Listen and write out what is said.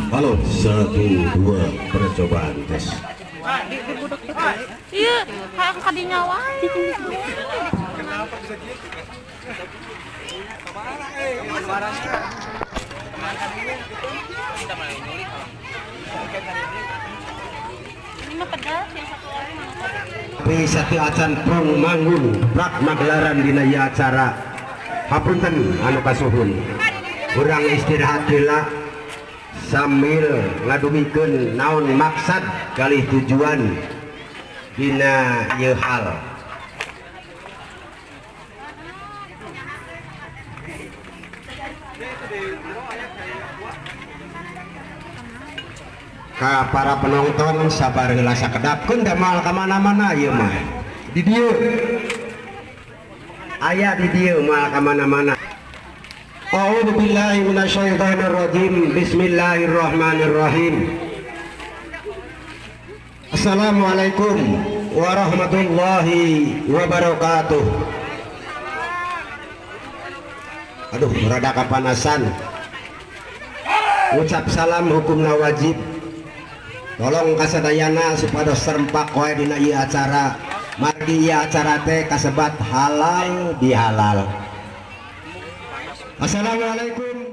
Halo, 1, 2, percobaan tes. Iya, hayang kadinya wae. Kenapa bisa gitu? Ini mah pedas, yang satu lagi mana? Tapi satu acan prong manggung prak magelaran dina ieu acara. Hapunten anu kasuhun. Urang istirahat heula sambil ngadugikeun naon maksad kalih tujuan dina ieu hal. Ka para penonton sabar heula sakedap keun da moal ka mana-mana ieu mah. Di dieu. Aya di dieu moal ka mana-mana. A'udzu billahi minasyaitonir rajim. Bismillahirrahmanirrahim. Assalamualaikum warahmatullahi wabarakatuh. Aduh, rada kapanasan. Ucap salam hukumna wajib. Tolong kasadayana supados serempak wae dina ieu acara. Margi ieu acara teh kasebat halal bihalal. Assalamualaikum.